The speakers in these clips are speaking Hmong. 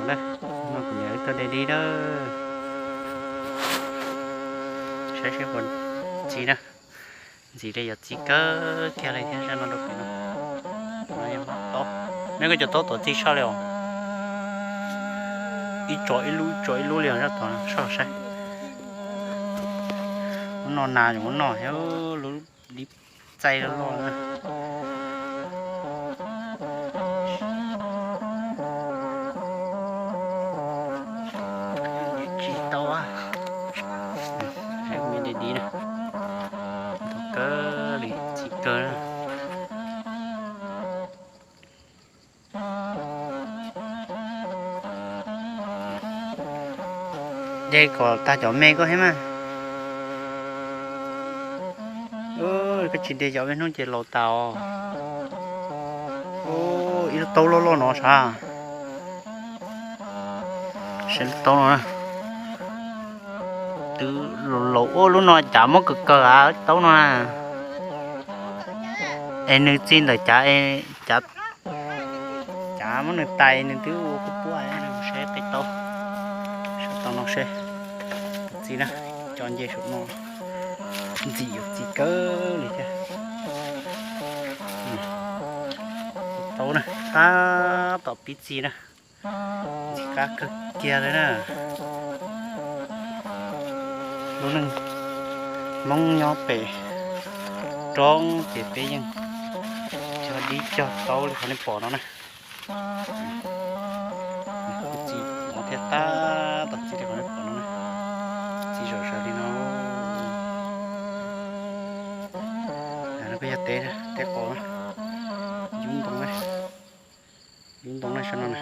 Ntawd, no kuv niam wb tuaj de dib na. Saib seb puas txi na. Ntxim li yog txi kawg kiag li thiab, zaj no rau pem no. Meb koj cov taub tom txi soj li os. Ib tso ib lub, ib tso ib lub li os, zaj tom soj saib. Ub no nas, ub no thiab, lub dib txaij loj loj na. Tsis tau, me de dib na. Tau kawg li, txi kawg na. De kom tag cov me koj thiab mas. Koj tsis de cov me hnub ces laus tas os. Ib lub taub loj loj no sav. Saib lub taub no na. Twb laus ua lub no cav muab kawg kawg av taub no na. Es nws txi ntawm cav, cav, cav muab nws tais nws twb ua puab puab. Saib qe taub, saib tau no seb. Txi na, cov nce saum no ntxim yuav txi kawg li thiab. Taub na, tab tom pib txi na. Ntxim qab kawg kiag li na. Lub neej Hmoob nyob pem roob ces peb yeej cog dib cog taub li qhov nej pom no na. Kuv txiv no thiab tab tom txiv li qhov nej pom no na. Txiv zom zaws li no. No kuj yog teb, teb qos, yub ntoo na. Yub ntoo na, saib no na.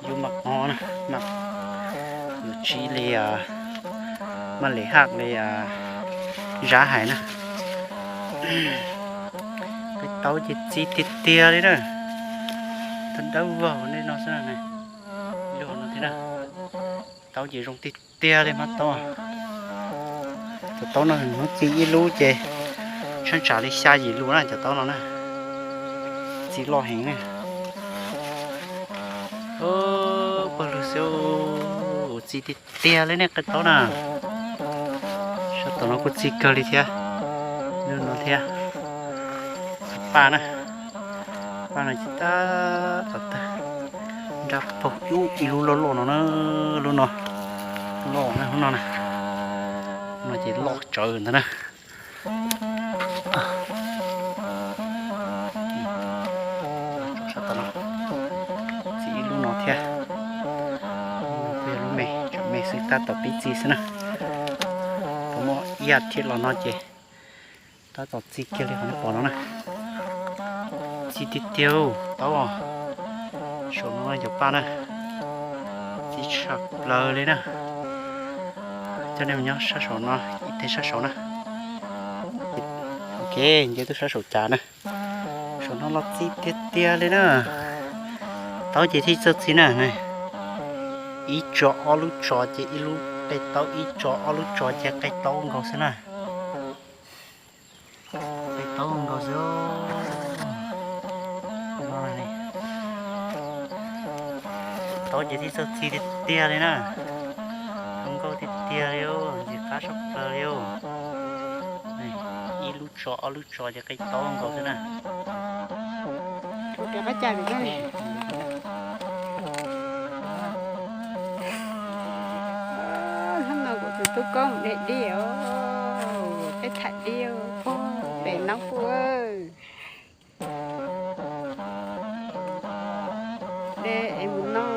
Yub maj qos na, maj yuav tsib li, maj lem haj li, Zab hais na. Peb taub ces txi tiag tiag li na. Tau dawb vog nej no xwb na. Lub no thiab na. Taub ces zoo tiag tiag li mas taub. Cov taub no hnub txi ib lub ces tshaib tsam li xya yim lus na cov taub no na. Txi loj heev na. Pawg lug xwb, txi tiag tiag li nej qe taub na. Sab tom no kuj txi kawg li thiab. Lub no thiab. Paj na. Paj no ces tab tom tawg. Nrab paug ib lub loj loj no na. Lub no loj na, lub no na. No ces loj tsawv ntag na. Sab tom no txi ib lub no thiab. Kuj yog lub me, tseem me xwb, tab tom pib txi xwb na. Tau muaj ib as thiv los no ces tab tom txi kiag li qhov nej pom no na. Txi tiag tiag taub. Saum no cov paj na, txi tshaj plaws li na. Coj nej mus nyob sab saum no ib teg sab saum na. Ok, nce tuaj sab saum cas na. Saum no los txi tiag tiag li na. Taub ces thiaj txawj txi na. Ib tso ob lub tso ces ib lub qe taub, ib tso ob lub tso ces qe taub nkaus xwb na. Qe taub nkaus xwb. Taub ces thiaj txawj txi tiag tiag li na. Zoo nkauj tiag tiag li, ntxim qab tshaj plaws li. Ib lub tso ob lub tso ces qe taub nkaus xwb na. Hnub no kuv tus tub koob de dib os, peb tham dib pem noob puag. De es mus noj